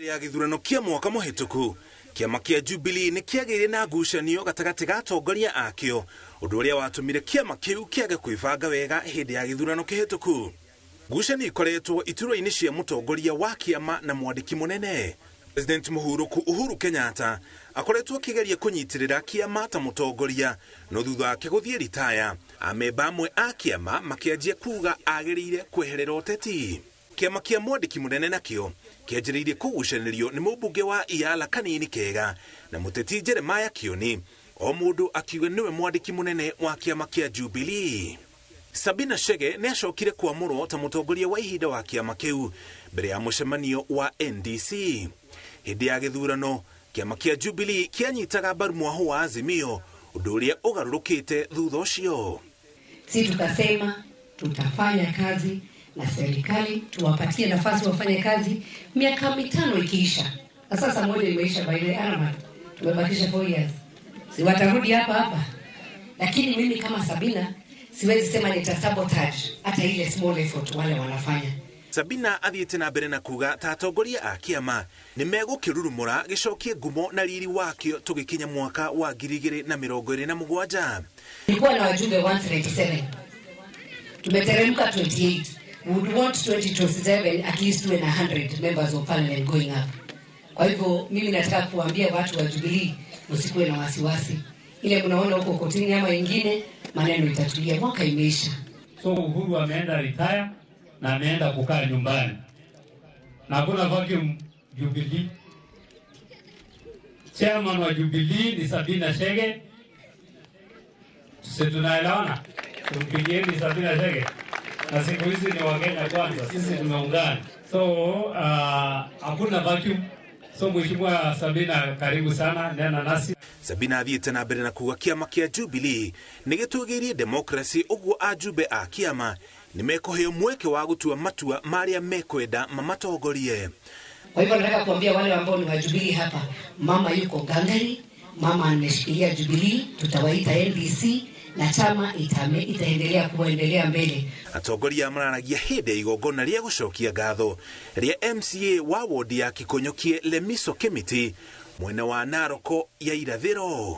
Mbere ya gĩthurano kĩa mwaka mũhĩtũku, kĩama kĩa Jubilee nĩ kĩagĩire na ngucanio gatagatĩ ga atongoria akĩo, ũndũ ũrĩa watũmire kĩama kĩu kĩage kwĩbanga wega hĩndĩ ya gĩthurano kĩhĩtũku. Ngucanio ikoretwo iturwa-inĩ cia mũtongoria wa kĩama na mwandĩki mũnene. President mũhurũku Uhuru Kenyatta akoretwo akĩgeria kũnyitĩrĩra kĩama ta mũtongoria, no thutha wake gũthiĩ ritaya, amemba amwe a kĩama makĩanjia kuga agĩrĩire kweherera ũteti. Kĩama kĩa mwandĩki mũnene nakĩo kĩanjĩrĩirie kũgucanĩrio nĩ mũmbunge wa Iala Kanini Kega na mũteti Jeremiah Kioni, o mũndũ akiuga nĩwe mwandĩki mũnene wa kĩama kĩa Jubilee. Sabina Chege nĩ acokire kwamũrwo ta mũtongoria wa ihinda wa kĩama kĩu mbere ya mũcemanio wa NDC. Hĩndĩ ya gĩthurano, kĩama kĩa Jubilee kĩanyitaga mbaru mwahu wa Azimio, ũndũ ũrĩa ũgarũrũkĩte thutha ũcio. Si tukasema tutafanya kazi na serikali, tuwapatie nafasi wafanye kazi miaka 5 ikiisha. Na sasa moja imeisha by the Armand, tumebakisha 4 years, si watarudi hapa hapa. Lakini mimi kama Sabina siwezi sema nita sabotage hata ile small effort wale wanafanya. Sabina athiĩte na mbere na kuga ta atongoria a kĩama nĩ megũkĩrurumũra gĩcokie ngumo na riri wakĩo tũgĩkinya mwaka wa 2027. Nilikuwa na wajumbe 177, tumeteremka 28. We would want 2027 at least tuwe na 100 members of parliament going up. Kwa hivyo mimi nataka kuambia watu wa Jubilee msikuwe na wasiwasi. Ile mnaona huko kotini ama ingine, maneno itatulia, mwaka imeisha. So Uhuru ameenda retire na ameenda kukaa nyumbani. Na hakuna vacuum Jubilee. Chairman wa Jubilee ni Sabina Chege. Sisi tunaelewana? Tumpigieni Sabina Chege. Na siku hizi ni Wakenya kwanza, sisi tumeungana. So hakuna vacuum. So Mheshimiwa Sabina, karibu sana, nena nasi. Sabina athiĩte na mbere na kuga kĩama kĩa Jubilee nĩ gĩtũgĩirie democracy, ũguo ajumbe a kĩama nĩ mekũheo mweke wa gũtua matua marĩa mekwenda mamatongorie. Kwa hivyo nataka kuambia wale ambao ni wa Jubilee hapa, mama yuko gangari, mama ameshikilia Jubilee, tutawaita NDC na chama itaendelea kuendelea mbele. Atongoria mararagia hĩndĩ ya igongona rĩa gũcokia ngatho rĩa MCA wa wodi ya Kikonyokie Lemiso Kimiti mwena wa Naroko ya irathĩro.